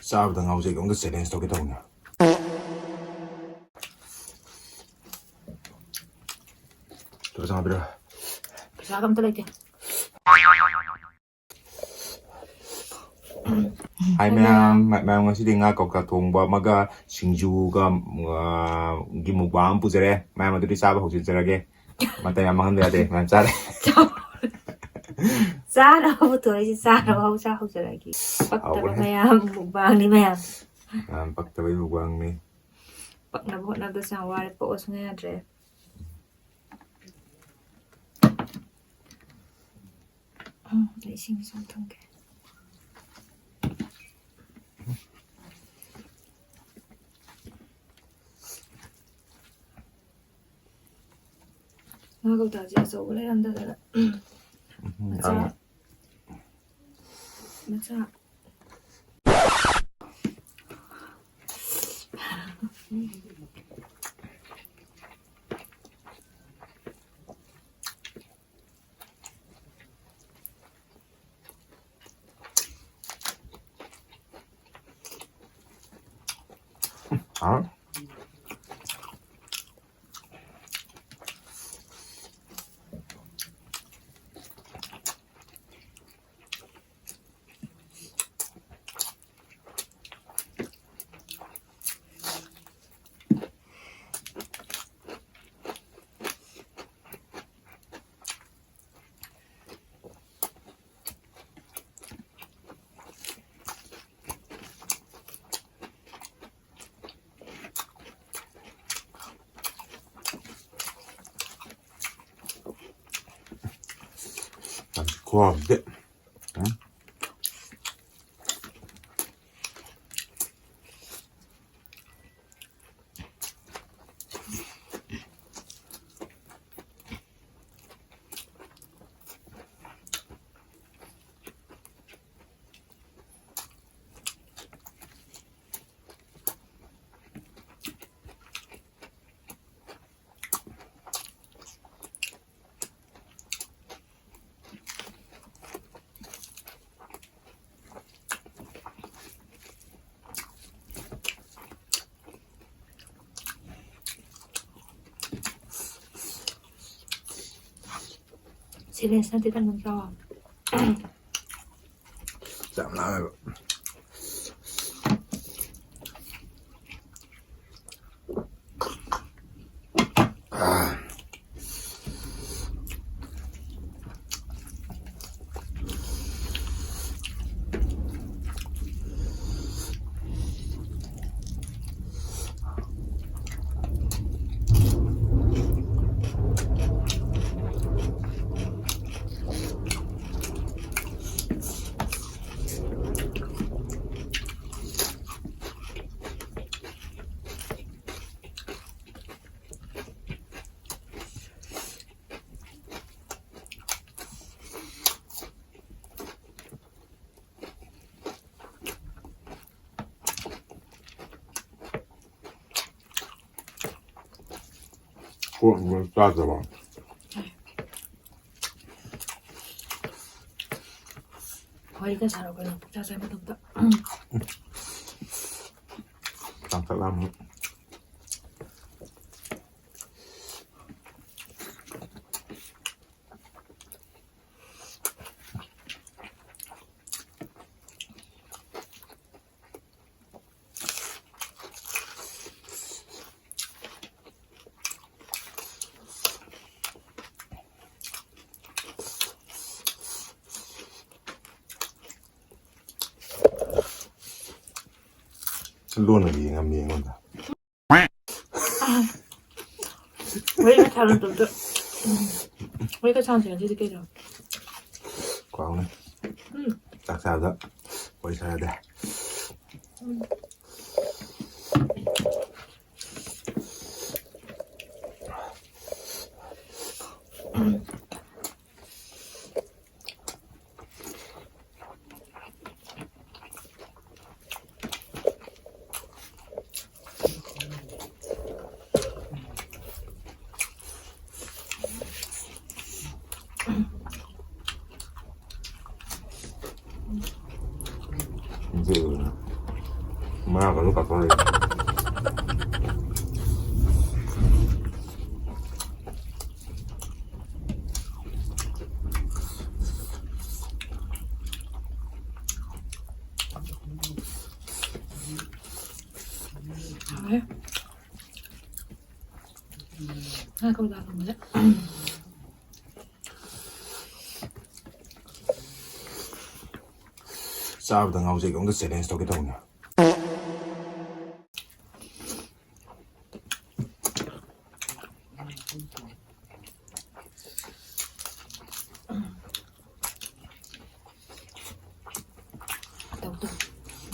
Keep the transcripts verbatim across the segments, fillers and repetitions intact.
ꯆꯥꯕꯗ ꯉꯥꯎꯖꯩ, ꯑꯝꯇ challenge ꯇꯧꯒꯦ ꯇꯧꯕꯅꯦ꯫ ꯂꯨꯄꯥ ꯆꯥꯝꯃꯉꯥ ꯄꯤꯔꯣ꯫ ꯄꯩꯁꯥꯒ ꯑꯝꯇ ꯂꯩꯇꯦ꯫ ꯍꯥꯏ ꯃꯌꯥꯝ, ꯃꯌꯥꯝ ꯉꯁꯤꯗꯤ ꯉꯥ ꯀꯧꯇꯥ ꯊꯣꯡꯕ ꯑꯃꯒ ꯁꯤꯡꯖꯨꯒ, ꯑ, ꯒꯤ mukbang ꯑꯃ ꯄꯨꯖꯔꯦ꯫ ꯃꯌꯥꯝ ꯑꯗꯨꯗꯤ ꯆꯥꯕ ꯍꯧꯖꯤꯟꯖꯔꯒꯦ꯫ ꯃꯇꯝ ꯌꯥꯝ ꯃꯥꯡꯍꯟꯕ ꯌꯥꯗꯦ꯫ ꯃꯌꯥꯝ ꯆꯥꯔꯦ꯫ ꯆꯥꯅꯕ ꯄꯨꯊꯣꯔꯛꯏꯁꯦ ꯆꯥꯅꯕ ꯍꯧꯖꯤꯛ ꯍꯧꯖꯔꯛꯑꯒꯦ꯫ ꯄꯛꯇꯕ ꯍꯥꯎꯈ꯭ꯔꯦ꯫ ꯃꯌꯥꯝ mukbangꯅꯤ ꯃꯌꯥꯝ꯫ ꯌꯥꯝ ꯄꯛꯇꯕꯩ mukbangꯅꯤ꯫ ꯄꯛꯅꯕ ꯍꯣꯠꯅꯕꯗꯁꯨ ꯌꯥꯝ ꯋꯥꯔꯦ꯫ ꯄꯛꯑꯣ ꯁꯨꯡꯌꯥ ꯌꯥꯗ꯭ꯔꯦ꯫ ꯎꯝ, ꯑꯩ ꯏꯁꯤꯡ ꯁꯨꯝ ꯊꯝꯒꯦ꯫ ꯉꯥ ꯀꯧꯇꯥꯁꯦ ꯑꯆꯧꯕ ꯂꯩꯔꯝꯗꯗꯅ꯫ ꯎꯝ, ꯃꯆꯥ꯫ ꯑꯥ꯫ ꯃꯆꯥ꯫ ꯍꯥꯎ꯫ ꯈꯨꯍꯥꯎꯁꯤꯗꯤ꯫ ꯎꯝ꯫ ꯆꯦꯂꯦꯟꯖ ꯅꯠꯇꯦ, ꯀꯩꯅꯣꯝ ꯆꯥꯎ꯫ ꯌꯥꯝ ꯂꯥꯝꯃꯦꯕ꯫ ꯀꯣꯛ ꯆꯥꯗꯕ꯫ ꯋꯥꯔꯤꯒ ꯁꯥꯔꯛꯑꯣ ꯀꯩꯅꯣ, ꯄꯨꯛꯆꯥ ꯆꯥꯏ ꯃꯇꯝꯗ꯫ ꯆꯥꯛ ꯆꯥꯛ ꯂꯥꯝꯃꯦ꯫ ꯂꯣꯟꯅꯗꯤ ꯌꯦꯡꯉꯝꯃꯤ ꯑꯩꯉꯣꯟꯗ꯫ ꯋꯥꯔꯤ ꯈꯔ ꯁꯥꯔꯣ, ꯇꯣꯝꯇꯣ꯫ ꯋꯥꯔꯤ ꯈꯔ ꯁꯥꯟꯅꯁꯦ ꯉꯁꯤꯗꯤ ꯀꯩꯅꯣ? ꯀꯥꯎꯅꯤ꯫ ꯎꯝ꯫ ꯆꯥꯛ ꯆꯥꯕꯗ ꯋꯥꯔꯤ ꯁꯥꯟꯅꯗꯦ꯫ ꯎꯝ꯫ ꯃꯥ ꯀꯩꯅꯣ ꯀꯥꯞꯊꯣꯔꯛꯏ꯫ ꯉꯥꯏꯈꯣ, ꯂꯥꯛꯂꯝꯕꯁꯦ꯫ ꯆꯥꯕꯗ ꯉꯥꯎꯖꯩꯒ ꯑꯝꯇ challenge ꯇꯧꯒꯦ ꯇꯧꯕꯅꯦ꯫ ꯇꯧ, ꯇꯧ꯫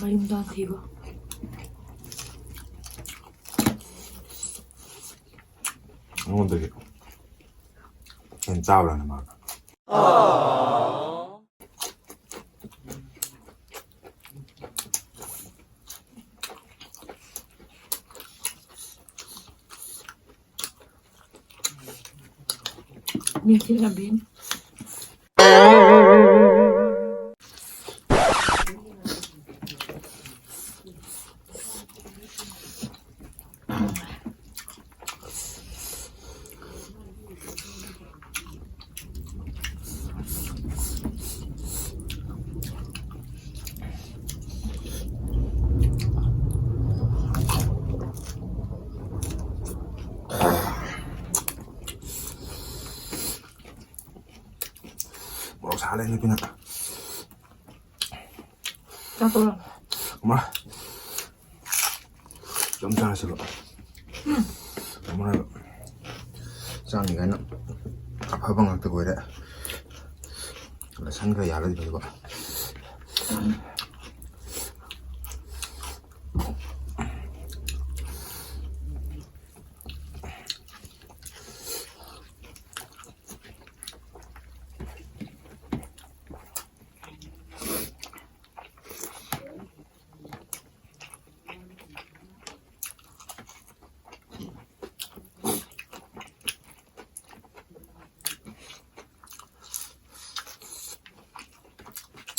ꯃꯌꯨꯝꯗ ꯊꯤꯕ꯫ ꯑꯩꯉꯣꯟꯗꯒꯤ ꯍꯦꯟꯅ ꯆꯥꯕ꯭ꯔꯥꯅꯦ ꯃꯥꯅ? ꯃꯤꯊꯤ ꯂꯝꯕꯤ꯫ ꯃꯣꯔꯣꯛ ꯁꯥ ꯂꯩ ꯅꯨꯄꯤꯅ꯫ ꯆꯥꯊꯣꯛꯑꯣ꯫ ꯑꯃ ꯆꯝ ꯆꯥꯔꯁꯤꯕ꯫ ꯑꯃꯅ ꯆꯥꯅꯤ ꯀꯥꯏꯅ ꯑꯐꯕ ꯉꯥꯛꯇ ꯑꯣꯏꯔꯦ꯫ ꯂꯁꯟ ꯈꯔ ꯌꯥꯜꯂꯗꯤ ꯐꯩꯕ꯫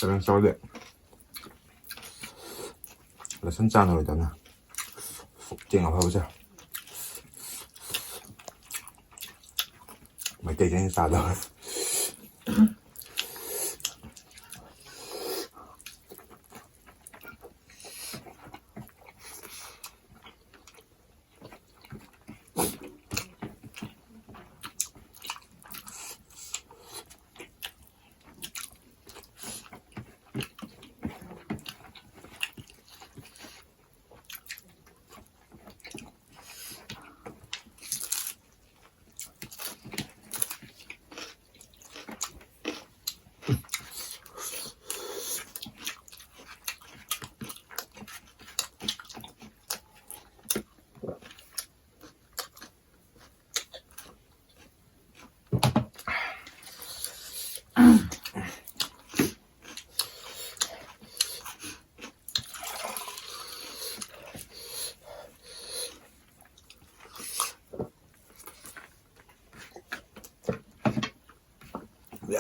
Challenge ꯇꯧꯔꯗꯤ ꯂꯁꯟ ꯆꯥꯅꯔꯣꯏꯗꯕꯅ ꯆꯦꯡ ꯑꯐꯕꯁꯦ ꯃꯩꯇꯩ ꯆꯦꯡ ꯆꯥꯗꯕ꯫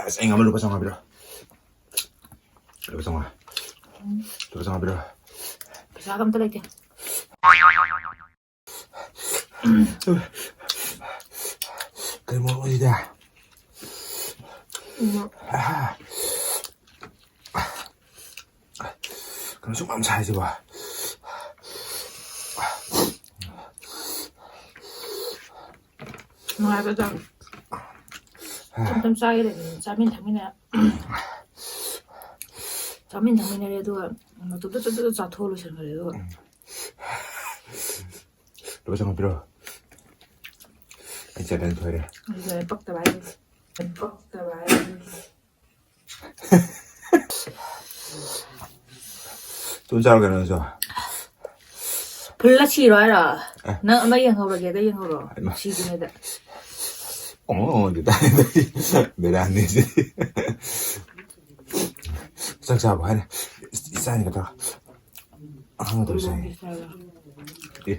ꯑꯁ, ꯑꯩ ꯉꯝꯃ ꯂꯨꯄꯥ ꯆꯥꯝꯃꯉꯥ ꯄꯤꯔꯣ꯫ ꯂꯨꯄꯥ ꯆꯥꯝꯃꯉꯥ꯫ ꯂꯨꯄꯥ ꯆꯥꯝꯃꯉꯥ ꯄꯤꯔꯣ꯫ ꯄꯩꯁꯥꯒ ꯑꯝꯇ ꯂꯩꯇꯦ꯫ ꯀꯔꯤ ꯃꯣꯔꯣꯛꯅꯣ ꯁꯤꯗꯤ? ꯎꯝ꯫ ꯀꯩꯅꯣ ꯁꯨꯛ ꯌꯥꯝ ꯁꯥꯏꯁꯤꯕꯣ? ꯅꯨꯡꯉꯥꯏꯕꯗꯣ꯫ ꯏꯆꯝ ꯆꯝ ꯆꯥꯒꯦ ꯂꯩꯕꯅꯤ꯫ ꯆꯥꯃꯤꯟ ꯊꯛꯃꯤꯟꯅ-, ꯆꯥꯃꯤꯟ ꯊꯛꯃꯤꯟꯅꯔꯦ, ꯑꯗꯨꯒ ꯃꯇꯣꯝꯇ ꯆꯠ ꯆꯠ ꯆꯥꯊꯣꯛꯑ ꯂꯣꯏꯁꯤꯟꯈ꯭ꯔꯦ, ꯑꯗꯨꯒ꯫ ꯂꯨꯄꯥ ꯆꯥꯝꯃꯉꯥ ꯄꯤꯔꯣ꯫ ꯑꯩ ꯆꯠꯂꯅꯤ, ꯊꯣꯏꯔꯦ꯫ ꯑꯗꯨꯅ ꯄꯛꯇꯕ ꯍꯥꯏꯁꯦ꯫ ꯄꯛꯇꯕ ꯍꯥꯏꯁꯦ꯫ ꯇꯨꯝ ꯆꯥꯔꯣ ꯀꯩꯅꯣ ꯅꯪꯁꯨ꯫ ꯐꯨꯜꯂ ꯁꯤꯔꯣ ꯍꯥꯏꯔꯣ? ꯑꯦ꯫ ꯅꯪ ꯑꯃ ꯌꯦꯡꯍꯧꯔꯒꯦ, ꯑꯗ ꯌꯦꯡꯍꯧꯔꯣ꯫ ꯍꯩꯃꯥ꯫ ꯁꯤꯗ꯭ꯔꯤꯉꯩꯗ꯫ ꯑꯣ, ꯑꯣ, ꯑꯗꯨ ꯇꯥꯔꯦ꯫ ꯕꯦꯔꯥꯅꯤ ꯁꯤꯗꯤ꯫ ꯆꯥꯛ ꯆꯥꯕ ꯍꯥꯏꯅ ꯏꯆꯥꯅꯤꯒ ꯇꯧꯔ ꯑꯍꯥꯡꯕ ꯇꯧꯔ ꯆꯥꯏ꯫ ꯑꯦ,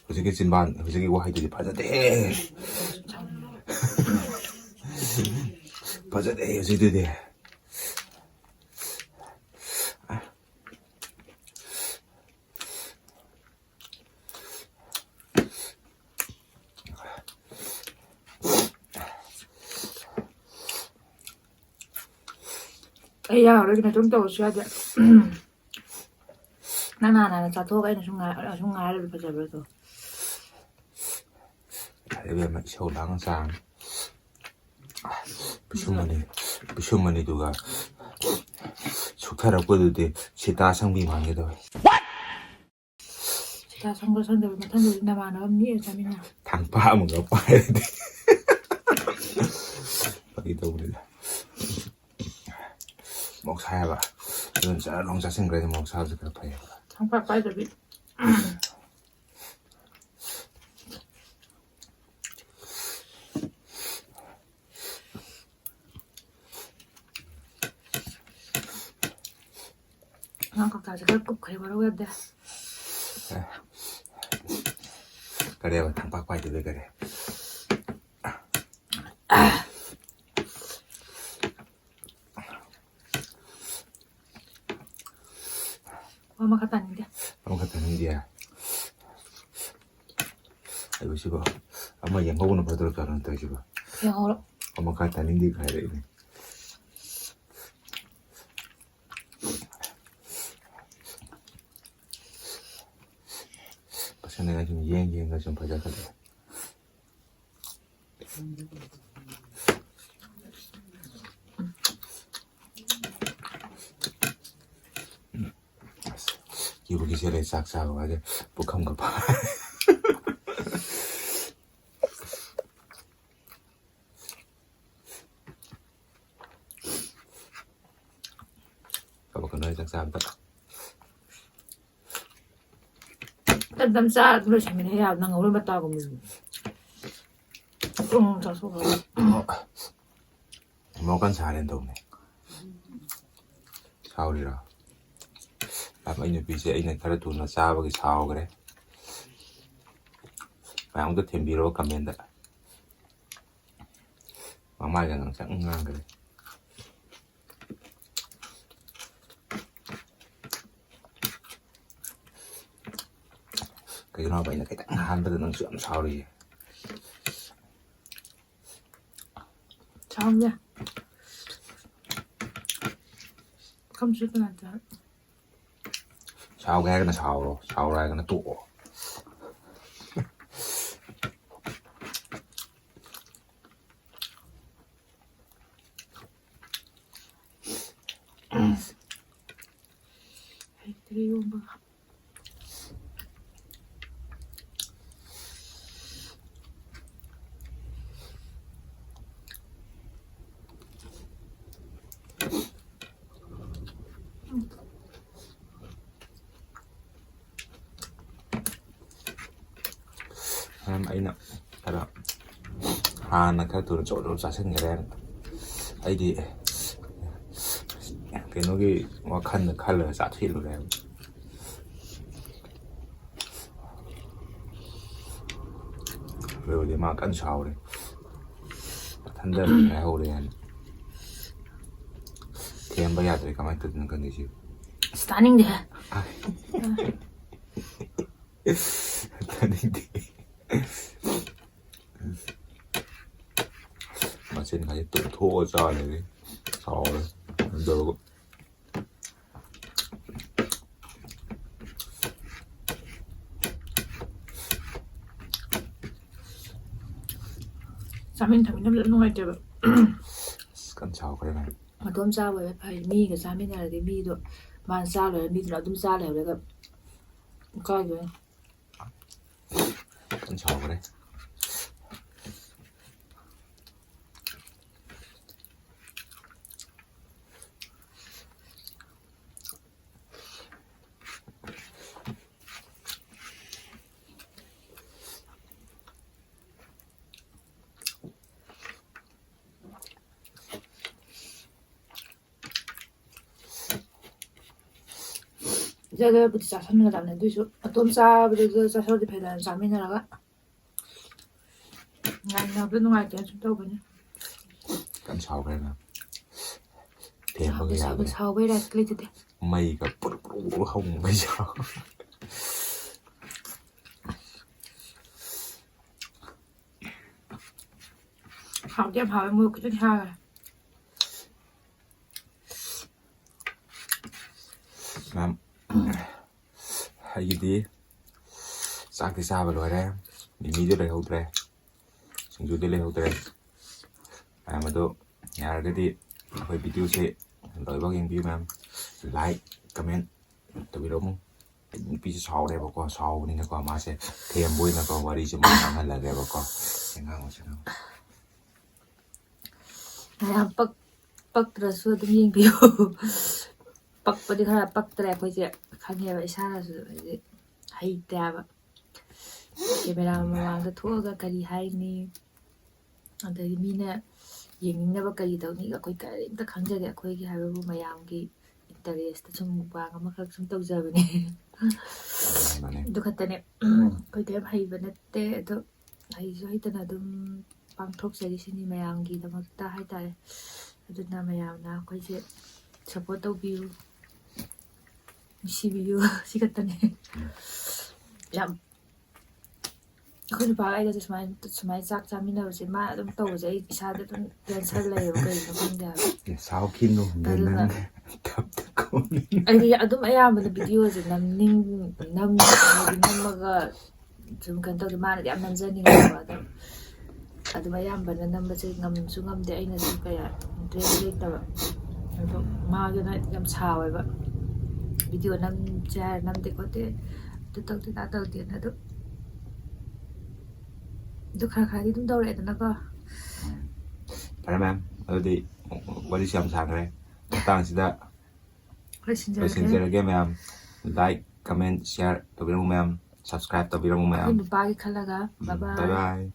ꯍꯧꯖꯤꯛꯀꯤ ꯆꯤꯟꯕꯥꯟ, ꯍꯧꯖꯤꯛꯀꯤ ꯋꯥꯍꯩꯗꯨꯗꯤ ꯐꯖꯗꯦꯍꯦ꯫ ꯐꯖꯗꯦ ꯍꯧꯖꯤꯛꯇꯨꯗꯤ꯫ ꯑꯩ ꯌꯥꯎꯔꯒ ꯅꯇꯣꯝ ꯇꯧꯔꯁꯨ ꯌꯥꯗꯦ꯫ ꯅꯪ ꯅꯍꯥꯟ ꯍꯥꯟꯅ ꯆꯥꯊꯣꯛꯑꯒ ꯑꯩꯅ ꯁꯨꯝ ꯉꯥꯏ-, ꯁꯨꯝ ꯉꯥꯏꯔ ꯂꯩꯕ ꯐꯖꯕ꯭ꯔꯥ ꯑꯗꯣ? ꯌꯥꯔꯦ ꯏꯕꯦꯝꯃ, ꯏꯁꯧ ꯂꯥꯡꯉ ꯆꯥꯔꯅꯤ꯫ ꯄꯤꯁꯨꯝ ꯑꯅꯤ, ꯄꯤꯁꯨꯝ ꯑꯅꯤꯗꯨꯒ ꯁꯨꯛꯊꯔꯛꯄꯗꯨꯗꯤ ꯁꯤꯇꯥ ꯁꯪꯕꯤ ꯃꯥꯟꯒꯦ ꯇꯧꯋꯦ꯫ ꯁꯤꯇꯥ ꯁꯪꯕ꯭ꯔꯥ ꯁꯪꯗꯕ꯭ꯔꯥ, ꯃꯊꯪꯗꯗꯤ ꯅꯃꯥꯟꯅꯕ ꯑꯃ ꯅꯦꯛꯑ ꯆꯥꯃꯤꯟꯅꯔꯣ꯫ ꯊꯥꯡꯄꯥꯛ ꯑꯃꯒ ꯄꯥꯏꯔꯗꯤ꯫ ꯐꯥꯒꯤ ꯇꯧꯕꯅꯤꯗ꯫ ꯃꯣꯔꯣꯛ ꯁꯥꯏ ꯍꯥꯏꯕ꯫ ꯑꯗꯨꯅ ꯆꯔ ꯂꯥꯎ ꯆꯥꯁꯤꯟꯈ꯭ꯔꯗꯤ ꯃꯣꯔꯣꯛ ꯁꯥꯕꯁꯦ ꯈꯔ ꯐꯩꯌꯦꯕ꯫ ꯊꯥꯡꯄꯥꯛ ꯄꯥꯏꯗꯕꯤ꯫ ꯉꯥ ꯀꯧꯇꯥꯁꯦ ꯈꯔ ꯀꯨꯞꯈ꯭ꯔꯦ, ꯃꯔꯧ ꯌꯥꯗꯦ꯫ ꯀꯔꯤꯕ? ꯊꯥꯡꯄꯥꯛ ꯄꯥꯏꯗꯕꯤ ꯀꯔꯤ? ꯃꯈꯥ ꯇꯥꯅꯤꯡꯗꯦ꯫ ꯑꯃꯈꯛ ꯇꯥꯅꯤꯡꯗꯦ꯫ ꯑꯩꯕꯨ ꯁꯤꯕꯣ ꯑꯃ ꯌꯦꯡꯍꯧꯕꯅ ꯐꯗꯣꯏꯔ ꯀꯩꯅꯣ ꯇꯧꯔꯤꯁꯤꯕꯣ? ꯌꯦꯡꯍꯧꯔꯣ꯫ ꯑꯃꯈꯛ ꯇꯥꯅꯤꯡꯗꯦ ꯍꯥꯏꯔꯛꯏꯅꯦ꯫ ꯄꯁꯟꯅ ꯁꯨꯝ ꯌꯦꯡ ꯌꯦꯡꯒ ꯁꯨꯝ ꯐꯖꯈꯠꯂꯛꯑꯦ꯫ ꯀꯤꯕꯨ ꯀꯤꯁꯜꯂꯦ ꯆꯥꯛ ꯆꯥꯕ ꯍꯥꯏꯁꯦ ꯄꯨꯈꯝꯒ ꯐꯥ-, ꯀꯕꯛ ꯀꯅꯣ ꯆꯥꯛ ꯆꯥꯕꯗ꯫ ꯇꯞ ꯇꯞ ꯆꯥ ꯂꯣꯏꯁꯟꯃꯤꯟꯅ ꯌꯥꯕ ꯅꯪꯍꯧꯔꯣꯏ ꯃꯇꯥꯒꯨꯝꯕꯗꯤ꯫ ꯎꯝ, ꯆꯥꯊꯣꯛꯈ꯭ꯔꯣ꯫ ꯃꯣꯔꯣꯛ ꯀꯟꯅ ꯁꯥꯔꯦꯅ ꯇꯧꯕꯅꯦ꯫ ꯁꯥꯎꯔꯤꯔꯣ? ꯌꯥꯝ, ꯑꯩ ꯅꯨꯄꯤꯁꯦ ꯑꯩꯅ ꯈꯔ ꯊꯨꯅ ꯆꯥꯕꯒꯤ ꯁꯥꯎꯈ꯭ꯔꯦ꯫ ꯃꯌꯥꯝ ꯑꯝꯇ ꯊꯦꯝꯕꯤꯔꯣ comment꯫ ꯃꯃꯥꯏꯒ ꯉꯥꯡꯁꯪ ꯉꯥꯡꯈ꯭ꯔꯦ꯫ ꯀꯩꯒꯤꯅꯣ ꯍꯥꯏꯕ ꯑꯩꯅ ꯈꯤꯇꯪ ꯍꯥꯟꯕꯗ ꯅꯪꯁꯨ ꯌꯥꯝ ꯁꯥꯎꯔꯤꯌꯦ꯫ ꯁꯥꯎꯗꯦ꯫ ꯈꯝꯁꯨ ꯇꯅꯥ ꯆꯥ꯫ ꯁꯥꯎꯒꯦ ꯍꯥꯏꯔꯒꯅ ꯁꯥꯎꯔꯣ, ꯁꯥꯎꯔꯣ ꯍꯥꯏꯔꯒꯅ ꯇꯣꯛꯑꯣ꯫ ꯍꯩꯇ꯭ꯔꯦ ꯏꯔꯣꯝꯕꯒ꯫ ꯃꯌꯥꯝ ꯑꯩꯅ ꯈꯔ ꯍꯥꯟꯅ ꯈꯔ ꯊꯨꯅ ꯆꯣꯞ ꯆꯣꯞ ꯆꯥꯁꯤꯟꯈ꯭ꯔꯦ꯫ ꯑꯩꯗꯤ ꯀꯩꯅꯣꯒꯤ ꯋꯥꯈꯜꯗ ꯈꯜꯂꯒ ꯆꯥꯊꯣꯛꯏꯗꯨꯅꯦꯕ꯫ ꯑꯗꯨꯕꯨꯗꯤ ꯃꯥ ꯀꯟꯅ ꯁꯥꯎꯔꯦ, ꯃꯊꯟꯗ ꯉꯥꯏꯍꯧꯔꯦ ꯍꯥꯏꯅ꯫ ꯊꯦꯝꯕ ꯌꯥꯗ꯭ꯔꯦ, ꯀꯃꯥꯏꯅ ꯇꯧꯗꯣꯏꯅꯣ ꯈꯪꯗꯦ ꯁꯤ꯫ ꯇꯥꯅꯤꯡꯗꯦ꯫ ꯇꯥꯅꯤꯡꯗꯦ꯫ ꯃꯆꯤꯟ ꯈꯖꯤꯛ ꯇꯨꯝꯊꯣꯛꯑ ꯆꯥ ꯂꯩꯔꯦ꯫ ꯁꯥꯎꯔꯦ꯫ ꯑꯗꯨꯒ ꯆꯥꯃꯤꯟ ꯊꯛꯃꯤꯟꯅꯕꯗ ꯅꯨꯡꯉꯥꯏꯇꯦꯕ꯫ ꯑꯁ, ꯀꯟ ꯁꯥꯎꯈ꯭ꯔꯦ ꯃꯌꯥꯝ꯫ ꯃꯇꯣꯝ ꯆꯥꯕ ꯑꯣꯏꯕ ꯐꯩ꯫ ꯃꯤꯒ ꯆꯥꯃꯤꯟꯅꯔꯗꯤ ꯃꯤꯗꯣ ꯃꯥꯅ ꯆꯥ ꯂꯣꯏꯔ ꯃꯤꯗꯨꯅ ꯑꯗꯨꯝ ꯆꯥ ꯂꯩꯍꯧꯔꯒ ꯏꯀꯥꯏꯗꯣꯏꯅꯦ꯫ ꯀꯟ ꯁꯥꯎꯈ꯭ꯔꯦ꯫ ꯏꯆꯥꯗꯕꯨꯗꯤ ꯆꯥꯁꯟꯒꯗꯕꯅꯦ, ꯑꯗꯨꯏꯁꯨ ꯃꯇꯣꯝ ꯆꯥꯕꯗꯨꯗ ꯆꯥꯁꯜꯂꯗꯤ ꯐꯩꯗꯅ, ꯆꯥꯃꯤꯟꯅꯔꯒ꯫ ꯉꯥꯏꯅꯕꯗꯣ ꯅꯨꯡꯉꯥꯏꯇꯦꯅ ꯁꯨꯝ ꯇꯧꯕꯅꯦ꯫ ꯀꯟ ꯁꯥꯎꯈ꯭ꯔꯦ ꯃꯌꯥꯝ꯫ ꯊꯦꯝꯕꯒ ꯁꯥꯎꯗꯦ, ꯁꯥꯎꯗꯦ, ꯌꯥꯗ꯭ꯔꯦ꯫ ꯁꯥꯎꯕꯩ right ꯂꯩꯖꯗꯦ꯫ ꯃꯩꯒ ꯄꯨꯔꯨ ꯄꯨꯔꯨ ꯄꯨꯔꯨ ꯍꯧꯕ ꯃꯩ ꯁꯥꯎ꯫ ꯍꯥꯎꯗꯤ ꯌꯥꯝ ꯍꯥꯎꯋꯦ, ꯃꯣꯔꯣꯛ ꯈꯤꯇꯪ ꯁꯥꯈ꯭ꯔꯦ꯫ ꯃꯌꯥꯝ, ꯑꯩꯒꯤꯗꯤ ꯆꯥꯛꯇꯤ ꯆꯥꯕ ꯂꯣꯏꯔꯦ, ꯃꯤꯃꯤꯗꯤ ꯂꯩꯍꯧꯗ꯭ꯔꯦ, ꯁꯤꯡꯖꯨꯗꯤ ꯂꯩꯍꯧꯗ꯭ꯔꯦ꯫ ꯃꯌꯥꯝ ꯑꯗꯣ ꯌꯥꯔꯒꯗꯤ ꯑꯩꯈꯣꯏ videoꯁꯦ ꯂꯣꯏꯐꯥꯎ ꯌꯦꯡꯕꯤꯌꯨ ꯃꯌꯥꯝ, like, comment ꯇꯧꯕꯤꯔꯝꯃꯨ꯫ ꯑꯩ ꯅꯨꯄꯤꯁꯦ ꯁꯥꯎꯔꯦꯕꯀꯣ, ꯁꯥꯎꯕꯅꯤꯅꯀꯣ ꯃꯥꯁꯦ ꯊꯦꯝꯕ ꯑꯣꯏꯅꯀꯣ ꯋꯥꯔꯤꯁꯦ ꯑꯃꯨꯛ ꯉꯥꯡꯍꯜꯂꯒꯦꯕꯀꯣ꯫ ꯁꯤ ꯉꯥꯡꯉꯨ, ꯁꯤ ꯉꯥꯡꯉꯨ꯫ ꯃꯌꯥꯝ ꯄꯛ-, ꯄꯛꯇ꯭ꯔꯁꯨ ꯑꯗꯨꯝ ꯌꯦꯡꯕꯤꯌꯨ꯫ ꯄꯛꯄꯗꯤ ꯈꯔ ꯄꯛꯇ꯭ꯔꯦ ꯑꯩꯈꯣꯏꯁꯦ, ꯈꯪꯉꯦꯕ ꯏꯁꯥꯅꯁꯨ, ꯍꯥꯏꯗꯤ ꯍꯩꯇꯦ ꯍꯥꯏꯕ꯫ Camera ꯃꯃꯥꯡꯗ ꯊꯣꯛꯑꯒ ꯀꯔꯤ ꯍꯥꯏꯅꯤ, ꯑꯗꯩꯗꯤ ꯃꯤꯅ ꯌꯦꯡꯅꯤꯡꯅꯕ ꯀꯔꯤ ꯇꯧꯅꯤꯒ ꯑꯩꯈꯣꯏ ꯀꯔꯤꯝꯇ ꯈꯪꯖꯗꯦ꯫ ꯑꯩꯈꯣꯏꯒꯤ ꯍꯥꯏꯕꯕꯨ ꯃꯌꯥꯝꯒꯤ interestꯇ ꯁꯨꯝ mukbang ꯑꯃꯈꯛ ꯁꯨꯝ ꯇꯧꯖꯕꯅꯦ꯫ ꯃꯥꯅꯦ꯫ ꯑꯗꯨ ꯈꯛꯇꯅꯦ꯫ ꯑꯩꯈꯣꯏ ꯀꯔꯤꯝ ꯍꯩꯕ ꯅꯠꯇꯦ, ꯑꯗꯣ ꯍꯩꯁꯨ ꯍꯩꯇꯅ ꯑꯗꯨꯝ ꯄꯥꯡꯊꯣꯛꯆꯔꯤꯁꯤꯅꯤ ꯃꯌꯥꯝꯒꯤꯗꯃꯛꯇ ꯍꯥꯏꯇꯥꯔꯦ꯫ ꯑꯗꯨꯅ ꯃꯌꯥꯝꯅ ꯑꯩꯈꯣꯏꯁꯦ support ꯇꯧꯕꯤꯌꯨ꯫ ꯅꯨꯡꯁꯤꯕꯤꯌꯨ꯫ ꯁꯤ ꯈꯛꯇꯅꯦ꯫ ꯌꯥꯝ ꯑꯩꯈꯣꯏ ꯅꯨꯄꯥꯒ ꯑꯩꯒꯁꯦ ꯁꯨꯃꯥꯏꯅ ꯁꯨꯃꯥꯏꯅ ꯆꯥꯛ ꯆꯥꯃꯤꯟꯅꯕꯁꯦ ꯃꯥ ꯑꯗꯨꯝ ꯇꯧꯕꯁꯦ ꯑꯩ ꯏꯁꯥꯗ ꯑꯗꯨꯝ ꯀꯦꯟꯁꯔ ꯂꯩꯌꯦꯕ, ꯀꯩꯒꯤꯅꯣ ꯈꯪꯗꯦ ꯍꯥꯏꯕ꯫ ꯁꯥꯎꯈꯤꯅꯨ꯫ ꯑꯗꯨꯅ ꯇꯞ ꯇꯞ ꯀꯣꯟꯅ꯫ ꯑꯩꯗꯤ ꯑꯗꯨꯝ ꯑꯌꯥꯝꯕꯅ ꯚꯤꯗꯤꯑꯣꯁꯦ ꯅꯝꯅꯤꯡ ꯅꯝ ꯍꯥꯏꯗꯤ ꯅꯝꯃꯒ ꯁꯨꯝ ꯀꯩꯅꯣ ꯇꯧꯗꯦ, ꯃꯥꯅꯗꯤ ꯌꯥꯝ ꯅꯝꯖꯅꯤꯡꯉꯦꯕ꯫ ꯑꯗꯣ ꯑꯗꯨꯝ ꯑꯌꯥꯝꯕꯅ ꯅꯝꯕꯁꯦ ꯉꯝꯁꯨ ꯉꯝꯗꯦ, ꯑꯩꯅꯁꯨ ꯀꯌꯥ ꯏꯟꯇꯔꯦꯁ ꯂꯩꯇꯕ꯫ ꯑꯗꯣ ꯃꯥꯗꯨꯅ ꯌꯥꯝ ꯁꯥꯎꯋꯦꯕ, ꯚꯤꯗꯤꯑꯣ ꯅꯝꯁꯦ ꯍꯥꯏꯔ ꯅꯝꯗꯦ ꯈꯣꯠꯇꯦ, ꯑꯗꯨ ꯇꯧꯗꯦ ꯑꯗꯥ ꯇꯧꯗꯦꯅ꯫ ꯑꯗꯣ ꯑꯗꯨ ꯈꯔ ꯈꯔꯗꯤ ꯑꯗꯨꯝ ꯇꯧꯔꯛꯑꯦꯗꯅꯀꯣ꯫ ꯐꯔꯦ ꯃꯦꯝ, ꯑꯗꯨꯗꯤ ꯋꯥꯔꯤꯁꯨ ꯌꯥꯝ ꯁꯥꯈ꯭ꯔꯦ꯫ ꯃꯇꯥꯡꯁꯤꯗ ꯂꯣꯏꯁꯤꯟꯖꯔꯒꯦ꯫ ꯂꯣꯏꯁꯤꯟꯖꯔꯒꯦ ꯃꯌꯥꯝ꯫ Like, comment, share ꯇꯧꯕꯤꯔꯝꯃꯨ ꯃꯌꯥꯝ꯫ Subscribe ꯇꯧꯕꯤꯔꯝꯃꯨ ꯑꯩꯈꯣꯏ ꯃꯌꯥꯝ꯫ ꯅꯨꯄꯥꯒꯤ ꯈꯜꯂꯒ꯫ Bye bye꯫ Bye bye꯫